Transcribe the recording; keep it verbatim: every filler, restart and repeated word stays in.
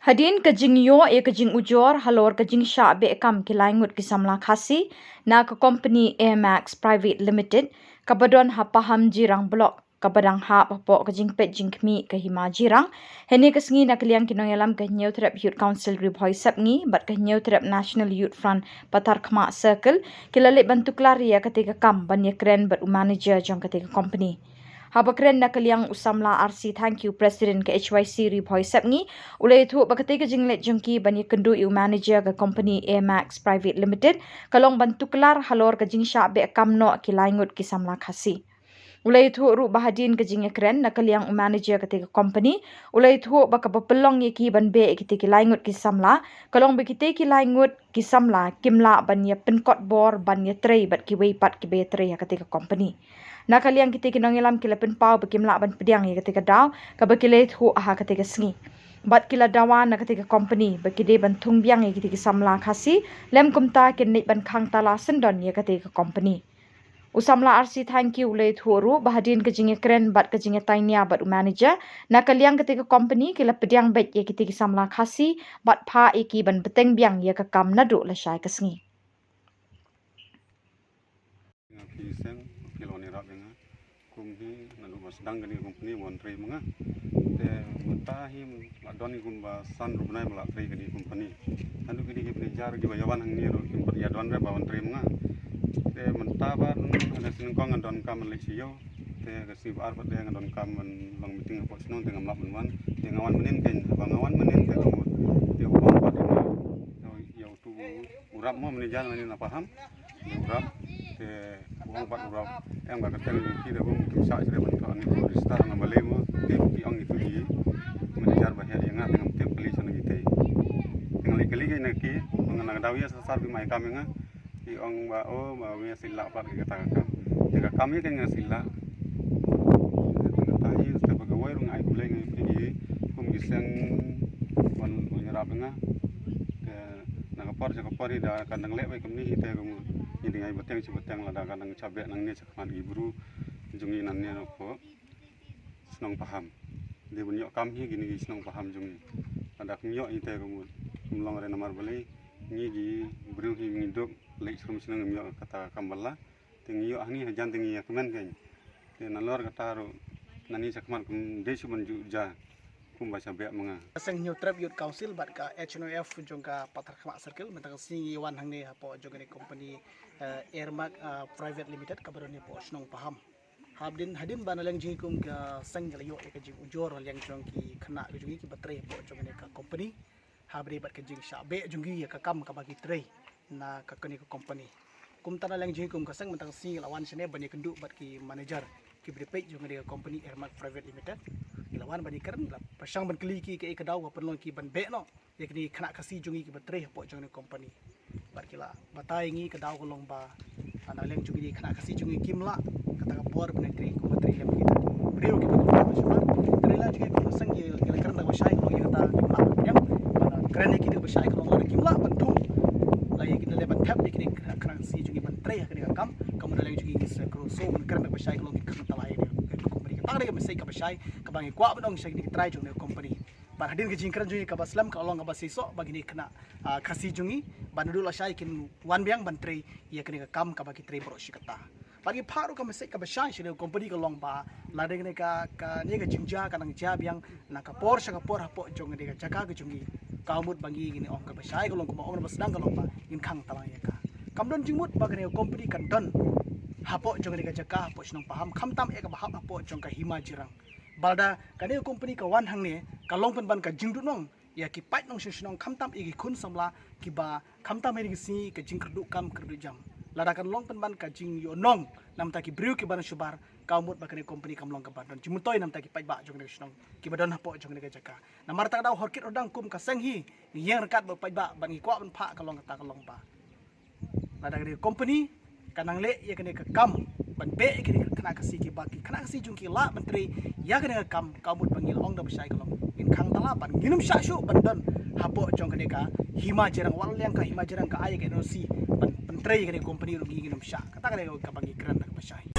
Hadien ka jingïoh ïa ka jingujor halor ka jingshah beh kam ki lai ngut ki samla Khasi na ka company Air Max Private Limited kaba don ha Paham Jirang Block, kaba dang hap hapoh ka jingpeit jingkhmih ka Hima Jirang, hynne ka sngi na ka liang ki nongïalam ka Hynñiewtrep Youth Council Ri Bhoi Sepngi bad ka Hynñiewtrep National Youth Front Patharkhmah Circle ki la leit ban tuklar ïa katei ka kam ban ïakren bad u manager jong katei ka company. Haba kren na ka liang u samla R C Thangkhiew, President ka H Y C Ri Bhoi Sepngi, u la ïathuh ba katei ka jingleit jong ki ban ïakynduh ïa u manager ka company Air Max Private Limited ka long ban tuklar halor ka jingshah beh kam noh ki lai ngut ki samla Khasi. U la ïathuh ruh ba hadien ka jingïakren na ka liang u manager katei ka company, u la ïathuh ba kaba pynlong ïa ki ban beh ïa kitei ki lai ngut ki samla ka long ba kitei ki lai ngut ki samla kim lah ban ïa pynkot bor ban ïatrei bad kiwei pat kiba ïatrei ha katei ka company. Na ka liang kitei ki nongïalam ki la pynpaw ba kim lah ban pdiang ïa katei ka daw kaba ki la ïathuh ha katei ka sngi. Bad ki la dawa na katei ka company ba ki dei ban thung biang ïa kitei ki samla Khasi, lem kumta kin leit ban khang tala syndon ïa katei ka company. U samla R C Thangkhiew u la ïathuh ruh ba hadien ka jingïakren bad ka jingïatainia bad u manager, na ka liang katei ka company ki la pdiang beit ïa kitei ki samla Khasi bad phah ïa ki ban bteng biang ïa ka kam naduh lashai ka sngi. Nga phi seng, phi la wan ïarap ïa nga. Kum hi naduh ba sdang kane ka company wan trei ma nga. Te mynta hi la don hi kumba san arphew bnai ba la trei kane ka company. Naduh kine ki manager kiba ïa wan hangne ruh kim pat ïa don re ba wan trei ma nga. Te mynta ba hane snyngkong nga donkam ban leit sha ïew. Te ka sngi ba ar pat te nga donkam ban long meeting hapoh shnong te ngam lah ban wan. Te nga wan mynnin kein, haba nga wan mynnin te ka mut te u ong pat ïa nga, ïa u tu u rap mo manager na ni na Paham. Ïa u rap te u ong pat u rap, em, ba ka teng ki da bun kim shah shuh ban thoh ni ko register na balei mo. Te ki ong itu hi manager ba heh ïa nga te ngam tip kali shano ki te. Te nga leit kali ki na ki, nga na ka daw ïa sa sar ki mai kam ïa nga. Ki ong ba o ba ïa sila pat ki kata ka kam. Te ka kam ïa ka nga sila. Te nga ta hi te ba ka wai rung ai kulai ngai phi kum ki seng wan wan ïarap ïa nga. Te na ka por sha ka por i da ka nang leh bai kumne hi te ka mut. Ngi dang ai bateng shi bateng lada ka nang sha beh nangne sha khmat ki bru jong ngi nangne na pdeng shnong Paham. Dei ban ïoh kam hi kine ki shnong Paham jong ngi. Lada kim ïoh hi te ka mut. Kum long re namar balei ngi ki bru hi ngi duk leit shrum shnong ngim ïoh kata ka kam ba la. Te ngi ïoh hangne hajan te ngi ïa kmen kein. Te nalor kata ruh nani sha khmat kum dei shu ban ju ja. Kumba sha beh ma nga. Ka seng Hynñiewtrep Youth Council bad ka H N O F jong ka Patharkhmah Circle mynta ka sngi ngi wan hangne hapoh jong kane ka company, eh, Airmark, eh, Private Limited kaba don hapoh shnong Paham. Hadien hadien ba na liang jong ngi kum ka seng ngi la ïoh ïa ka jingujor na liang jong ki khynnah ka jong ngi kiba trei hapoh jong kane ka company. Ha bad bad ka jingshah beh jong ngi ïa ka kam kaba ki trei na ka kane ka company. Kumta na liang jong ngi kum ka seng mynta ka sngi ngi la wan shane ban ïakynduh bad ki manager kiba dei peit jong kane ka company Airmark Private Limited. Ngi la wan ban ïakren, la pyrshang ban kylli ki kaei ka daw ba pynlong ki ban beh noh ïa kine ki khynnah Khasi jong ngi kiba trei hapoh jong kane ka company. Bad ki la batai ngi ka daw ka long ba na liang jong kine ki khynnah Khasi jong ngi kim lah kata ka por ban trei kum trei lem kita ki briew kiba kim lah shuwa. Te na liang jong ngi kum ka seng ngi la kren da kaba shai ka long ïa kata kim lah ban ïam. Kren ïa kita kaba shai ka long lada kim lah ban thung la ïa kita leh ban thep ïa kine ki khynnah Khasi jong ngi ban trei ha kane ka kam. Ka mut na liang jong ngi sa kren so ban kren da kaba shai ka long ki khang tala ïa kane ka company. Kata ka dei ka message kaba shai kaba ngi kwah ban ong sha kine ki trai jong kane ka company. Bad hadien ka jingkren jong ngi kaba slem ka long kaba seisoh ba kine ki khynnah, ah, Khasi jong ngi ba naduh lashai kin wan biang ban trei ïa kane ka kam kaba ki trei baroh shi katta. Bad ngi phah ruh ka message kaba shai sha kane ka company ka long ba lada kane ka, kane ka jingjia ka nang jia biang na ka por sha ka por hapoh jong kane ka jaka ka jong ngi, ka mut ba ngi ngin ong kaba shai ka long kumba ong kaba sdang ka long ba ngin khang tala ïa ka. Kam don jingmut ba kane ka company kan don hapoh jong kane ka jaka hapoh shnong Paham khamtam eh kaba hap hapoh jong ka Hima Jirang. Ba lada kane ka company ka wan hangne ka long pynban ka jingduhnong ïa ki paid nongshong shnong khamtam ïa ki khun samla kiba khamtam ha kine ki sngi ka jingkyrduh kam kyrduh jam. Lada kan long pynban ka jingïohnong na bynta ki briew kiba na shuwa ka mut ba kane ka company kam long kaba don jingmyntoi na bynta ki paidbah jong kane ka shnong kiba don hapoh jong kane ka jaka. Namar kata ka daw hor kit hor dang kum ka seng hi ngi ïeng ryngkat bad paidbah bad ngi kwah ban phah ka long kata ka long ba lada kane ka company ka nang leh ïa kane ka kam ban beh ïa kine ki khynnah Khasi kiba ki khynnah Khasi jong ngi lah ban trei ïa kane ka kam ka mut ba ngi la ong da ba shai ka long ngin khang tala ban ngin ym shah shuh ban don hapoh jong kane ka Hima Jirang wat la liang ka Hima Jirang ka ai ïa ka N O C ban pyntrei ïa kane ka company ruh ngi ngin ym shah. Kata ka dei kaba ngi kren da kaba shai.